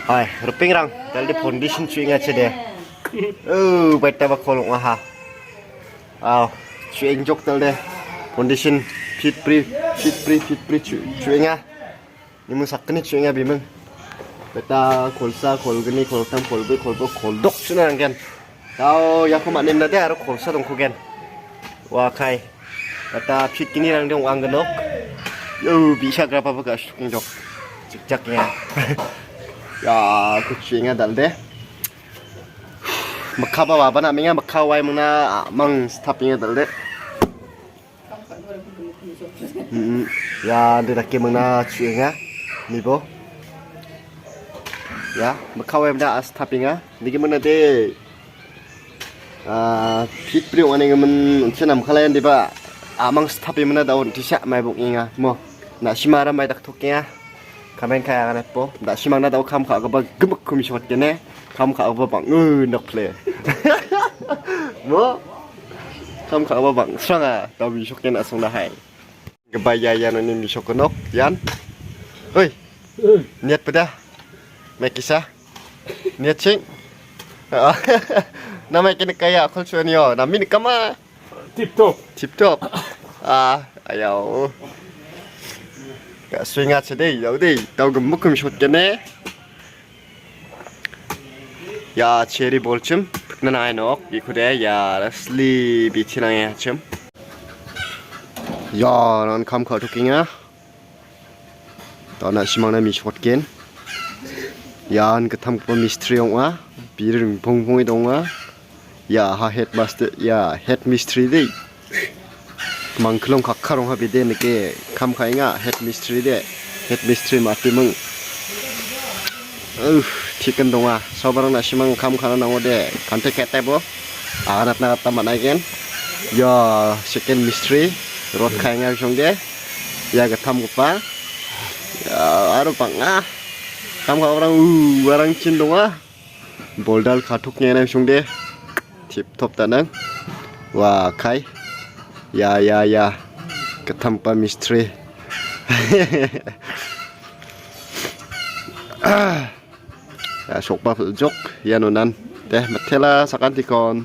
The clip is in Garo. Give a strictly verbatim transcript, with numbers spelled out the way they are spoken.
Hai, ripengrang, dal·de foundation chu·enga chede. Oh, baitaba kol ong·aha. Aw, chu·engjok dal·de. Foundation fit pri, fit pri, fit pri chu, chu·enga. Nimung sakgni chu·enga biming. Beta kolsa, kolgni, kolgittam, kolbri, kolbok, koldok chu·na nanggen. Dao, iako man·emna de aro kolsa dongkogen. Ua kai. Beta fit gni rangde ong·angenok. Yo, bi·sa grapaba ga·sukengjok. Chikchak ya. Ya, ku chu·enga dal·de. Mikkaba waba na·menga, mikka wai mingna a·mang stapenga dal·de. Mm, ya, de dake mingna chu·enga. Nibo. Ya, mikka wai mingna a stapenga. Nigi mingna de. Ah, fit pri ong·anengimin on·tin namkalayan deba. A·mang stape mingna da on·tisa maibok enga. Mo. Na·simara mai daktokenga. Kamen kaya aganatbo. Da·simangna dao kam ka·gipa gimikko misokatgene. Kam ka·gipa bang·o nokple. Mo? Kam ka·gipa bang·sranga dao misokgen asongnahai. Gipa ia ianoni misokgnok ian. Oi. Niat peda. Mekisa. Niat sing. Namai kene kaya akol suanio. Nami nikama. Tip top. Tip top. Ah, ayau. Ka·suenga chede, dao de. Dao gemuk kemi shot kene. Ya, cherry bolchim. Pikna nai nok. Ikode, ya, rasli bitinang ya chim. Ya, nan kam ka·tokenga. Dana simangna misokgen. Ian gittamgipa mistri ong·a. Biring pongpong donga. Ia ha headmaster, ia head mistri de. Mangklong kakkarong ha bide nike kam ka·enga head mistri de. Head mistri matiming. Uh, tiken donga. Sobarang na simang kam ka·na nango de. Kante kete bo. Aganatna gita man·aigen. Ia second mistri. Rod ka·enga bisong de. Ia gittamgipa. Ia aro bang·a. Kam ka·giparang, uh, uarangchin donga. Boldal ka·tokengana bisong de. Tip top danang. Wa, kai. Ya, ya, ya. Gittamgipa mistri. Ya, sokba pil·jok. Iano nan. De, mitela sakantikon.